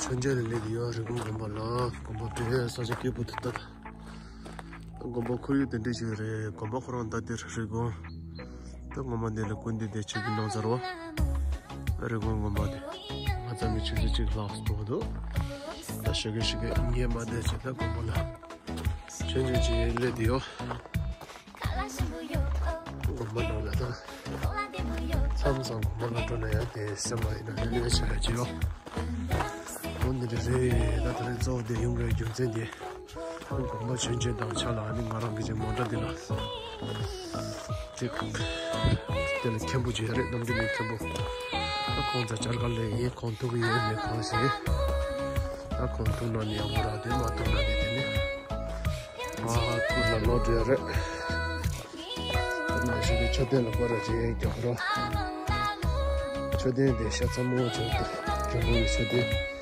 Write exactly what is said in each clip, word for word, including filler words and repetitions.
ཐོན་རྗེས་ལ་སླེབས་ཡོད། རི་ཀོན་དགོན་པ་ལ། དགོན་པ་དཔེ་ས་ཆ་སྐྱིད་པོ་འདུག་ད། དགོན་པ་ཁོར་ཡུག་དེ་འདྲ་ཞིག་རེད། དགོན་པ་ཁོ་རང་ད་འདིར་རི་ཀོན། ད་སྔོན་མ་འདི་ལ་སྐུ་མདུན་དེ་ཆིབས་བསྒྱུར་གནང་ཚར་བ། རི་ཀོན་དགོན་པ་དེ། ང་ཚང་གི་ཆུ་ཚོད་གཅིག་ལྷག་འགྲོ་འདུག་ད་ཞོགས་ཀས་ཞོགས་ཀས་ངས་མ་བསྡད་ཚེ་ད་དགོན་པ་ལ། ཆུང་ཆུང་ཅིག་སླེབས་བསྡད་ཡོད། དགོན་པ་ནང་ལ་ད། མཚམས་མཚམས་དགོན་པ་ལ་འགྲོ་ན་ཡང་དེ་སེམས་པ་ཡིན་ན་ལྷོད་ལྷོད་བྱ་ཡ་ཅིག་ཡོད། འོ་འདི་འདྲ་རེད། ད་དེ་རིང་གཙོ་བོ་དེ་ཡོང་དགོས་རྒྱུ་མཚན་དེ། དགོན་པ་ཆུང་ཆུང་དང་ཆ་ལ་ནི་ང་རང་གི་ཅིག་མོ་ཊ་འདི་ལ། ཅིག་དེ་ལ་མཁན་པོ་ཅིག་རེད། རྣམ་འགྲེལ་ནས་མཁན་པོ། ད་ཁོང་ཚ་སྦྱར་ག་ལས་ཡིན། ཁོང་ཐུག་གི་ཡོད་མེད་གང་ཤེས། ད་ཁོང་ཐུག་ན་ནི་ཡག་པོ་ར། དེ་མ་ཐུག་ན་ནི་དེ་ནི། ཨ་ཁུ་ལ་ལོ་བྲེལ་རེད། ད་ནང་བཞིན་གྱི་མཆོད་རྟེན་ལ་སྐོར་ར་བྱེད་ཡས་རྒྱག་རོགས། མཆོད་རྟེན་དེ་ཤ་ཚ་མོ་བྱུང་སྟེ་རྒྱུ་མོ་ཡི་མཆོད་རྟེན།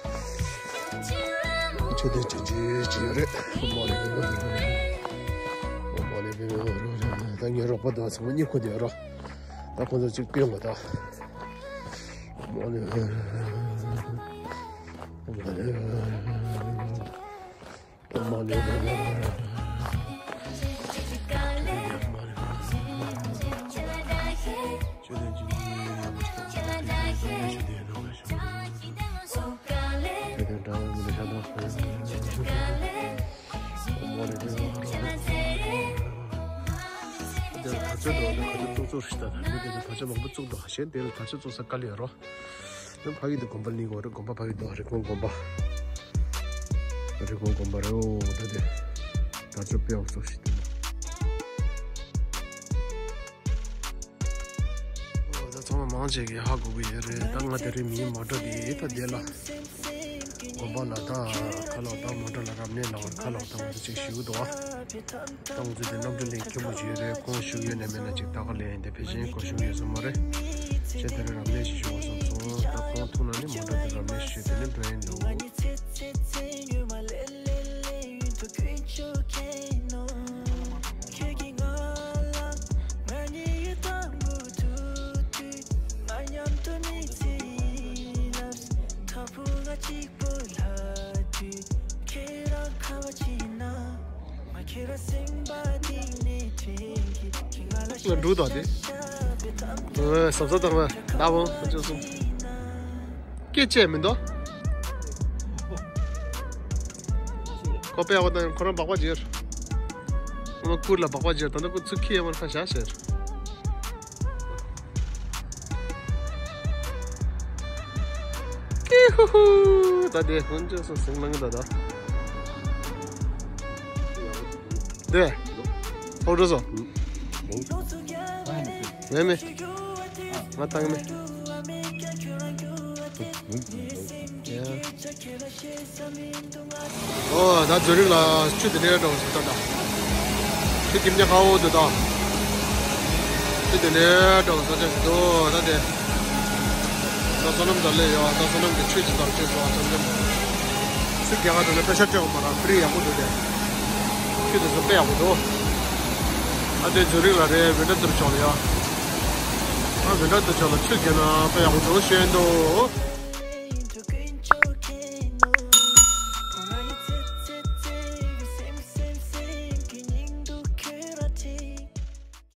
མཆོད་རྟེན་ཆུང་ཆུང་ཅིག་ཡོད་རེད། མོ་ལེ་བི་མོ་རོ་རེད། མོ་ལེ་བི་མོ་རོ་རེད། ད་ངའི་རོགས་པ་དང་ཚང་མ་གཉིད་ཁུག་བསྡད་རོགས། ད་ཁོང་ཚོ་གཅིག་སྟོན་དགོས་ད། མོ་ལེ་བི་མོ་རོ་རེད། གཞན་དེ་ལ་དར་ལྕོག་བཙུགས་ས་དཀའ་ལས་རོ། དེ་ཕ་གི་དེ་དགོན་པ་གླིང་གོ་རེད། དགོན་པ་ཕ་གི་དོ་རི་ཀོན་དགོན་པ། རི་ཀོན་དགོན་པ་རེད། འོ་ད་དེ་དར་ལྕོག་དཔེ་ཡག་པོ་བཙུགས་ཤིག་འོ་ད་ཚང་མ་མང་ཆེ་གི་ཧ་གོ་གི་ཡོད་རེད། ད་ང་དེ་རིང་མིའི་མོ་ཊ་དེ་ད་དེ་ལ། དགོན་པ་ལ་ད་ཁ་ལོག་ད་མོ་ཊ་ལ་རབ་གནས་ལ་བར་ཁ་ལོག་ད་ང་ཚོ་ཅིག་ཞུ་གི་འདུག་བ། ད་ང་ཚོ་དེ་རྣམ་གྲོལ་གླིང་མཁན་པོ་ཅིག་ཡོད་རེད། ཁོང་བཞུགས་ཡོད་ནས་མེད་ན་ཅིག་ད་ག་ལེན་དེ་ཕལ་ཆེར་གོ་བཞུགས་ཡོད་ས་མ་རེད། ཅེས་དེ་རིང་རབ་གནས་ཤིག་ཞུ་བ་སོང་སོང་། ད་ཁོང་ཐུག་ན་ནི་མོ་ཊ་དེ་རབ་གནས་ཤིག་ཞུ་དེ་ནི་འགྲོ་ཡིན་འདུག་ང་འགྲོ་དང་དེ། ཨོ་ཟབ་ཟབ་དང་བ་ཟླ་བོ་ཁོ་ཚོ་གསུམ། སྐད་ཆ་མི་འདུག་ཁོ་པས་འོ་དང་ཁོ་རང་སྦག་པ་བརྗེར། ཁོ་མ་ཁུར་ལ་སྦག་པ་བརྗེར། ད་ནི་ཁོ་ཚུར་ཁྱེར་ཡོང་བར་ཁ་བཞག་ཟེར། ཀི་ཧུ་ཧུ། ད་དེ་ཧུན་ཅོ་སོ་སེང་ལང་ད་ད། དེ། ཨོ་འགྲོ་སོ། མེ་མེ། ང་བཏང་མེ། ཡ། ཨོ་ད་ཛུ་རིག་ལ་ཆུ་དེ་ནས་འགྲོ་བ་ཞིག་ད་ད། ཆུ་ཁྱིམ་ཉག་ཁ་འོ་དུ་ད། ཆུ་དེ་ནས་འགྲོ་བ་ས་ཆ་ཞིག་འདུག་ད་དེ། ད་བསོད་ནམས་ད་ལས་ཡོད། ད་བསོད་ནམས་ཀྱི་ཆུ་ཞིག་དང་ཆུ་སོགས་ཙམ་ཙམ། ཆུ་རྒྱག་ག་འགྲོ་ན་པེ་ས་སྤྲད་དགོས་མ་རེད། ཕི་རི་ཡག་པོ་འདུག་དེ། ཆུ་དེ་ཚོ་དཔེ་ཡག་པོ་འདུག་ད་དེ་ཛུ་རིག་ལ་རེད། ཝིན་ཊར་ཊུར་ཕྱོགས་ལ་ཡོད། ཨ་ཝིན་ཊར་ཊུར་ཕྱོགས་ལ་ཆུ་རྒྱག་ན་དཔེ་ཡག་པོ་འདུག་ཤེས་འདུག